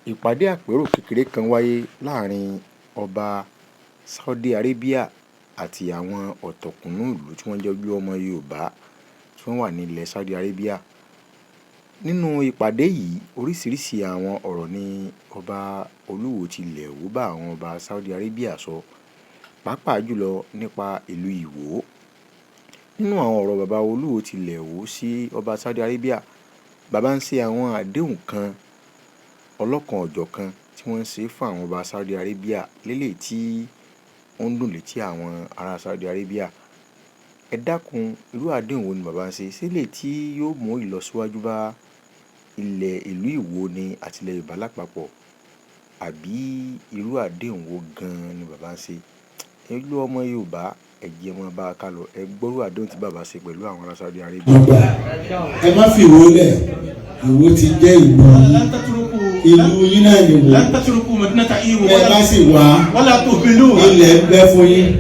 Ìpàdé àpérò kékeré kan wáyé láàrin ọba Saudi Arabia àti àwọn ọ̀tọ̀kùlú ìlú tí wọ́n jẹ́ ojú ọmọ Yorùbá tí wọ́n wà ní ilẹ̀ Saudi Arabia. Nínú ìpàdé yìí, oríṣiríṣi àwọn ọ̀rọ̀ ní ọba Olúwo ti ilẹ̀ Ìwó bá àwọn ọba Saudi Arabia sọ, pàápàá jùlọ nípa ìlú Ìwó. Nínú àwọn ọ̀rọ̀ bàbá Olúwo ti ilẹ̀ Ìwó sí ọba Saudi Arabia, bàbá ń ṣe àwọn àdéhùn kan ọlọ́kan ọ̀jọ̀kan tí wọ́n ń ṣe fún àwọn ọba Saudi Arabia lélè tí ó ń dùn létí àwọn ará Saudi Arabia. Ẹ dákun, irú àdéhùn wo ni bàbá ń ṣe? Ṣé eléyìí tí yóò mú ìlọsíwájú bá ilẹ̀ ìlú Ìwó ni àti ilẹ̀ Yorùbá lápapọ̀? Àbí irú àdéhùn wo gan-an ni bàbá ń ṣe? Ìlú ọmọ Yorùbá, ẹ jẹ́ mọ́ bá a kálọ. Ẹ gbọ́ irú àdéhùn tí bàbá ṣe pẹ̀lú àwọn ará Saudi Arabia. Ọgbà, ẹ má fi Ìwó lẹ̀. Ìwó ti jẹ́ ìlú yín. لن تتركوا Ìlú yín náà ni Ìwó. لن تتركوا مدينة إيوو. Bẹ́ẹ̀ bá sì wá, ولا تهملوها. ilẹ̀ ń bẹ fún yín.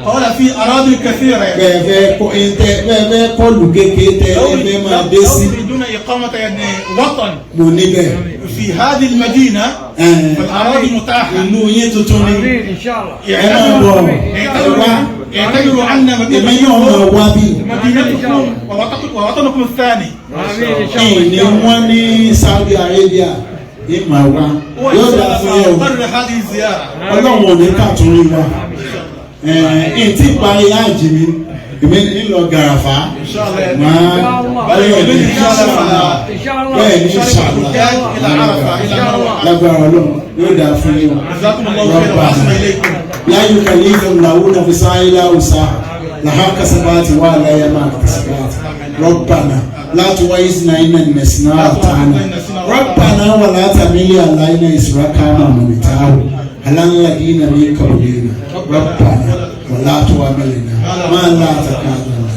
قال في أراضي كثيرة. Bẹ́ẹ̀ fẹ́ kọ́ ẹ, bẹ́ẹ̀ fẹ́ kọlù kékeré tẹ ẹ fẹ́ máa dé لو sí. تريدون إقامة يعني وطن Mo níbẹ̀. في هذه المدينة فالأراضي متاحة. Ìlú yín tuntun ni. آمين إن شاء الله. Ẹ máa bọ̀, ẹ wá. اعتبروا عنا Èmi مدينة náà máa wá bí. مدينتكم ووطنكم الثاني. آمين إن شاء الله. Ìní wọ́n ní Saudi Arabia ní màá wá. هو Yóò إن dà شاء fún الله yẹn o. سأقرر هذه الزيارة. Ọlọ́run ò ní kàtúrí wa. Ẹ̀ tí parí ájì mi, èmi ń lọ gàràfà. Máa bẹ́ẹ̀ ní. إن شاء الله. إن شاء الله. Bẹ́ẹ̀ ní inshallah. إلى عرفة، إلى مروة. Lágbára Ọlọ́run, yóò dà fún yín o. جزاكم الله خيرا وأحسن إليكم. لا يكلف الله نفسا إلا وسعها، لها كسبات وعليها ما اكتسبت. ربنا لا تؤاخذنا إن نسينا أخطأنا. ربنا ولا تحمل علينا إصرا كما حملته على الذين من قبلنا. ربنا ولا تحملنا ما لا طاقة لنا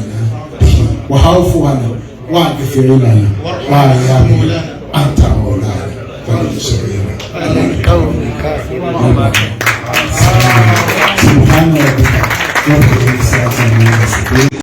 به، واعف عنا واغفر لنا وارحمنا، أنت مولانا فانصرنا على القوم الكافرين. سبحان ربك رب العزة عما يصفون.